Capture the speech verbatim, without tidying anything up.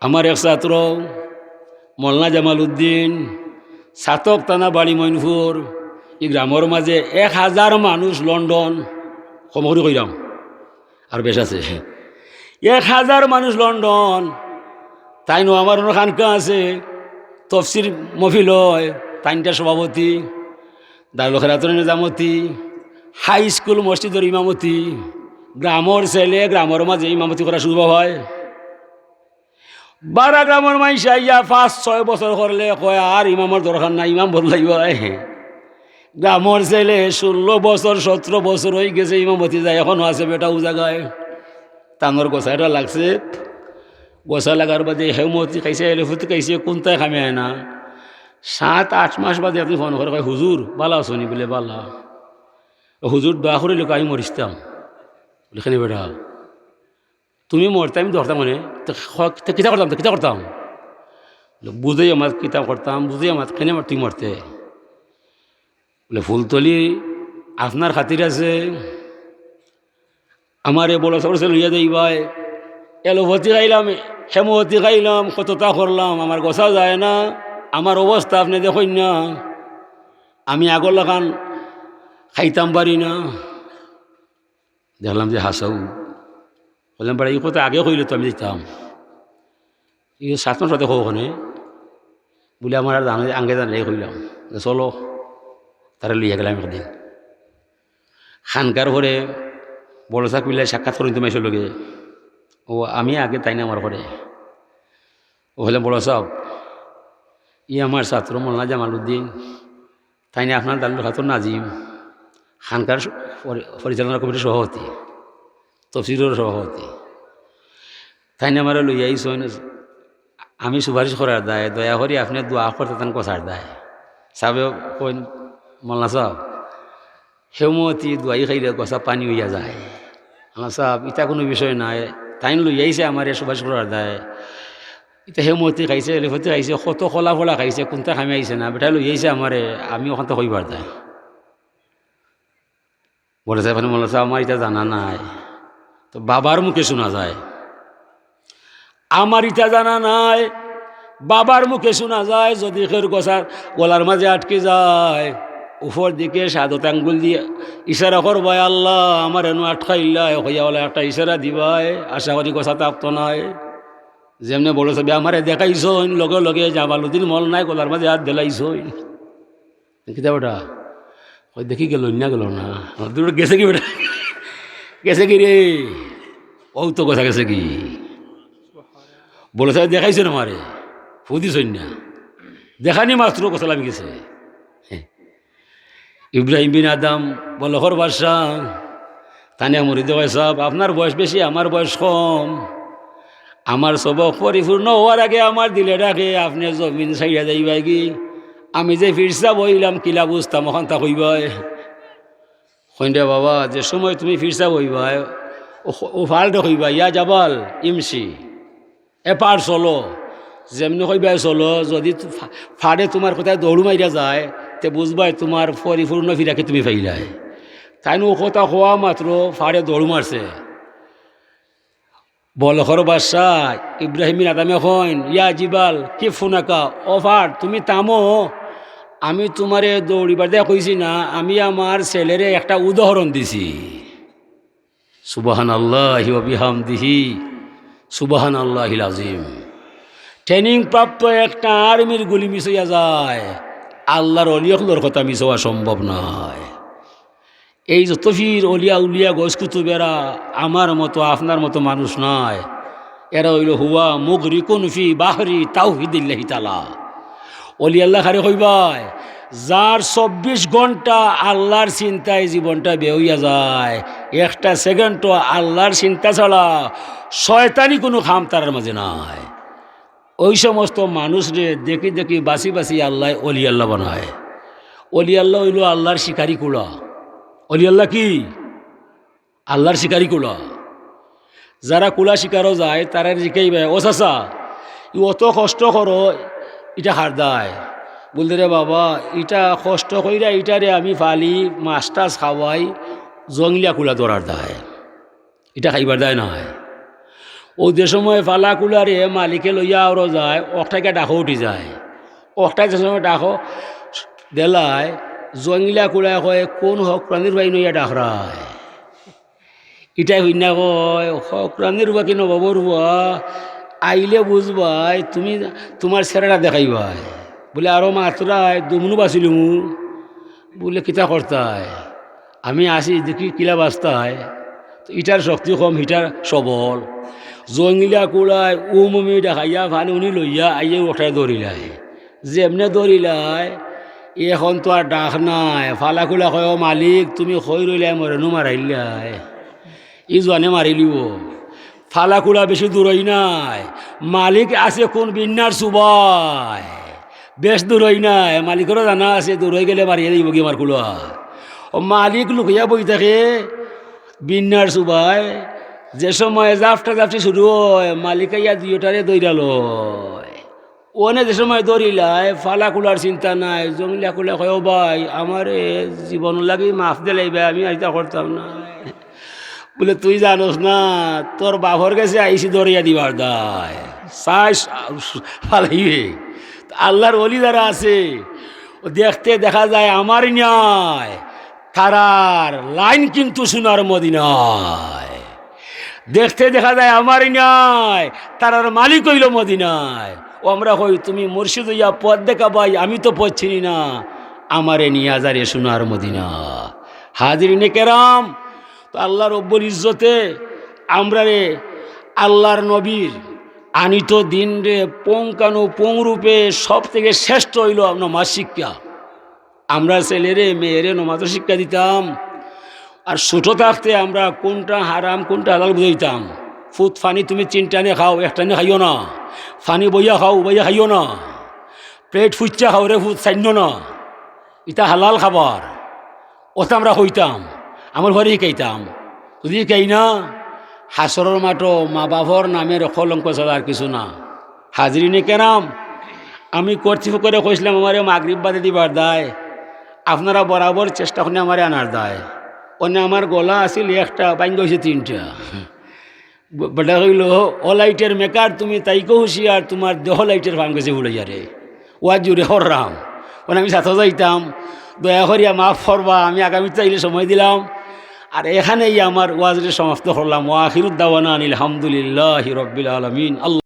আমার এক ছাত্র মৌলানা জামালউদ্দিন, ছাতক থানা, বাড়ি মইনপুর, ই গ্রামর মাঝে এক হাজার মানুষ লন্ডন, কম করি কইরাম, আর বেশ আছে, এক হাজার মানুষ লন্ডন। তাইন আমার অনো খানকা আছে, তফসির মহফিল অয়, তাইনটা সভাপতি, দারুল খেরাতর নিজামতি, হাই স্কুল মসজিদর ইমামতি, গ্রামর ছেলে গ্রামর মাঝে ইমামতি করা শুরু অয়। বারা গ্রামর মাইনষে আইয়া পাঁচ ছয় বছর করলে কয়, "আর ইমামর দরকার নাই, ইমাম বদলাইবায়।" গ্রামর ছেলে ষোলো বছর, সতেরো বছর অইগেছে ইমামতি যায়, অখনো আছে বেটা অউ জাগায়। তানর গোছা এটা লাগছে, গোছা লাগার বাদে হেমতি খাইছে, এলোফতি খাইছে, কুন্তায় কামে আয় না। সাত আট মাস বাদে একদিন ফোন করে কয়, "হুজুর, বালা আছো নি?" বলে, "বালা।" "ও হুজুর, দোয়া করিলাউক্কা, আমি মরিতাম।" বলে, "কেনে বেটা?" "তুমি মরতে আমি ধরতাম মানে, তে খ-, তে কিতা করতাম, তে কিতা করতাম?" বলে, "বুঝাইয়া মাত কিতা করতাম, বুঝাইয়া মাত কেনে মাত তুই মরতে?" বলে, "ফুলতলি আপনার খাতির আছে, আমারে বড় ছাবর কাছে লইয়া যাইবায়, এলোফতি খাইলাম, হেমতি খাইলাম, কততা করলাম, আমার গোছা যায় না, আমার অবস্থা আপনে দেখইন না, আমি আগর লাখান খাইতাম পারি না।" দেখলাম যে হাছাউ। কইলাম, "বেটা, ই কথা আগে কইলে তো আমি দিতাম।" ই সাত মাস বাদে কও কেনে? বলে, "আমার আর জানা, আগে জানাই কইলাম।" যে, "চলো।" তারে লইয়া গেলাম একদিন। খানকার পরে বড় ছাব কইলা সাক্ষাৎ করইন তো মাইনষর লগে। ও আমি আগে, তাইন আমার পরে। ও কইলা, "বড় ছাব, ই আমার ছাত্র মৌলানা জামালউদ্দিন।" তাইন আপনার দারুল খেরাতর নাজিম, খানকার স-, পরি-, পরিচালনা কমিটির সভাপতি, তফসিরর সভাপতি। তাইন আমারে লইয়া আইছইন, আমি সুপারিশ করার দায়, দয়া করি আপনে দোয়া করতা তান গোছার দায়। ছাবে কইন, "মৌলানা ছাব, হেমতি দোয়াই খাইলে গোছা পানি অইয়া যায়।" "মৌলানা ছাব, ইতা কুনু বিষয় নায়, তাইন লইয়া আইছে আমারে সুপারিশ করার দায়।" ইতা হেমতি খাইছে, এলোফতি খাইছে, কত কলা ফলা খাইছে, কুন্তা কামে আইছে না, বেটায় লইয়া আইছে আমারে, আমি অখানতা কইবার দায়। বড় ছাব, "মৌলানা ছাব, আমার ইতা জানা নাই।" তো বাবার মুখে শুনা যায়, "আমার ইতা জানা নাই।" বাবার মুখে শুনা যায়, যদি কেউর গোছার গলার মাঝে আটকি যায়, উপর দিকে শাহাদত আঙ্গুল দিয়া ইশারা করবায়, "আল্লাহ, আমার এনো আটকাইলায়," কইয়া অলা একটা ইশারা দিবায়, আশা করি গোছা থাকতো নায়। যেমনে বড় ছাবে আমারে দেখাইছইন, লগে লগে জামালউদ্দিন মৌলানায় গলার মাঝে আত দিলাইছইন। "কিতা বেটা?" কই, "দেখি গেল না, গেল না।" আমার দূরে গেছে কি বেটা? গেছে কি রে? অউ তো গোছা গেছে কি? বড় ছাবে দেখাইছইন আমারে, ফু দিছইন না। দেখানি মাত্র গোছা লামি গেছে। ইব্রাহিম বিন আদহাম, বলখর বাদশা, তানে মুরিদে কয়, "ছাব, আপনার বয়স বেশি, আমার বয়স কম। আমার সবক পরিপূর্ণ অওয়ার আগে আমার দিলে ডাকে, আপনে জমিন ছাড়িয়া যাইবায়গি। আমি যে পীর ছাব অইলাম, কিলা বুঝতাম, অখানতা কইবায়।" কইন, "রে বাবা, যে সময় তুমি পীর ছাব অইবায়, অউ, অউ পাহাড়রে কইবায়, 'ইয়া জাবাল, ইমশি।'" এ পাহাড় চলো, যেমনে কইবায় চলো, যদি তু-, ফা-, পাহাড়ে তুমার কথায় দৌড় মারিয়া যায়, তে বুঝবায় তুমার পরিপূর্ণ ফিরাকে তুমি পাইলায়। তাইন অউ কথা কওয়া মাত্র পাহাড়ে দৌড় মারছে। বলখর বাদশা ইব্রাহিম বিন আদহামে কইন, "ইয়া জিবাল, কিফ হুনাকা, ও পাহাড়, তুমি থামো, আমি তুমারে দৌড়িবার দায় কইছি না, আমি আমার ছেলেরে একটা উদাহরণ দিছি।" সুবহানাল্লাহি ওয়া বিহামদিহি, সুবহানাল্লাহিল আযীম। ট্রেনিং প্রাপ্ত একটা আর্মির গুলি মিস অইয়া যায়, আল্লার অলি অকলর কথা মিস অওয়া সম্ভব নায়। এই যত পীর, অলি আউলিয়া, গউস কুতুব এরা আমার মতো, আপনার মতো মানুষ নায়। এরা অইলো হুয়া মুগরিকুন ফি বাহরি তাওহীদিল্লাহি তাআলা। অলি আল্লা কারে কইবায়, যার চব্বিশ ঘন্টা আল্লার চিন্তায় জীবনটা বের অইয়া যায়, একটা সেকেন্ডও আল্লার চিন্তা ছাড়া শয়তানি কুনু কাম তারার মাঝে নাই। ওই সমস্ত মানুষরে দেখি দেখি বাছি বাছি আল্লায় অলি আল্লা বানায়। অলি আল্লা অইলো আল্লার শিকারি কুলা। অলি আল্লা কি? আল্লার শিকারি কুলা। যারা কুলা শিকারো যায়, তারারে জিকাইবায়, "ও চাচা, ই অত কষ্ট করো, ইটা কার দায়?" বুলতে, "রে বাবা, ইটা কষ্ট কইরা, ইটারে আমি পালি, মাছ টাছ খাওয়াই, জংলিয়া কুলা ধরার দায়, ইটা খাইবার দায় নায়।" অউ যে সময় ফালা কুলারে মালিকে লইয়া আওরো যায়, অখটাইকা ডাকো উঠি যায়। অখটায় যে সময় ডাকো দেলায়, জংগিলা কুলায় কয়, "কোন হকরানির ভাই নইয়া ডাকরায়?" ইটায় হুইন্না কয়, "হকরানির বা কি নবাবর বা, আইলে বুঝবায়, তুমি তুমার চেহারাটা দেখাইবায়।" বুলে, "আরো মাতরায়, দুমনু বাচিলিমু।" বুলে, "কিতা করতায়? আমি আছি, দেখি কিলা বাচতায়।" তো ইটার শক্তি কম, হিটার সবল। জংগিলা কুলায় উমুমি ডাকাইয়া ফানি উনি লইয়া আইয়া অখটায় ধরিলায়। যেমনে ধরিলায়, এখন তো আর ডাক নাই। ফালা কুলা কয়, "ও মালিক, তুমি কই রইলায়, মরে নু মারাইলায়।" ই জোয়ানে মারিলিবো। ফালা কুলা বেশি দূরই নাই। মালিক আছে কোন বিন্নার সুবায়। বেশ দূরই নাই। মালিকরও জানা আছে, দূরই গেলে মারিয়া দিবো গি আমার কুলা। ও মালিক লুকাইয়া বই থাকে বিন্নার সুবায়। যে সময় জাফটা জাফটি শুরু অয়, মালিক আইয়া দুইওটারে ধইরা লয়। অনে যে সময় ধরিলায়, ফালা কুলার চিন্তা নাই। জংগিলা কুলায় কয়, "ও ভাই, আমারে জীবন লাগি মাফ দিলাইবায়, আমি আর ইতা করতাম না।" বুলে, "তুই জানোস না, তোর বাফর গেছে আইছি ধরিয়া দিবার দায়, চাইস ফালাইবে।" আল্লার ওলি যারা আছে, ও দেখতে দেখা যায় আমার ন্যায়, তারার লাইন কিন্তু সোনার মদিনায়। দেখতে দেখা যায় আমার ন্যায়, তারার মালিক অইলো মদিনায়। ও আমরা কই, "তুমি মুর্শিদ অইয়া পথ দেখাবায়, আমি তো পথ চিনি না, আমারে নিয়া যারে সোনার মদিনা।" হাজিরিনে কেরাম, তো আল্লা রব্বুল ইজ্জতে আমরারে আল্লার নবীর আনিত দিনরে পুঙ্খানুপুঙ্খরূপে সব থেকে শ্রেষ্ঠ অইলো নমাজ শিক্ষা। আমরা ছেলেরে মেয়েরে নমাজর শিক্ষা দিতাম। আর ছোট থাকতে আমরা কোনটা হারাম কোনটা হালাল বুঝাইতাম। "ফুত, ফানি তুমি তিন টানে খাও, এক টানে খাইও না। ফানি বইয়া খাও, উবাইয়া খাইও না। প্লেট ফুচ্চা খাও রে ফুত, চাইন্য না। ইতা হালাল খাবার।" অতা আমরা কইতাম, আমরারে শিখাইতাম। যদি শিখাই না, হাশরর মাঠো মা বাফর নামের কলঙ্ক ছাড়া আর কিছু না। হাজিরিনে কেরাম, আমি কর্তৃপক্ষরে কইছলাম, "আমারে মাগরিব বাদে দিবার দায়, আপনারা বরাবর চেষ্টা করইন আমারে আনার দায়।" অনে আমার গলা আছিল একটা, ভাঙ্গা অইছে তিনটা। ব-, বেটা কইলো, "ও লাইটের মেকার, তুমি তাইকো হুঁশিয়ার, তুমার দেহ লাইটের ফাম গেছে উড়াইয়া রে।" ওয়াজ জুরে কররাম। অনে আমি ছাতো যাইতাম, দয়া করিয়া মাফ করবা, আমি আগামীতে আইলে সময় দিলাম। আর এখানেই আমার ওয়াজরে সমাপ্ত করলাম। ওয়া আখিরুদ দাওয়ানা আনিল হামদুলিল্লাহি রাব্বিল আলামিন। আল্লাহ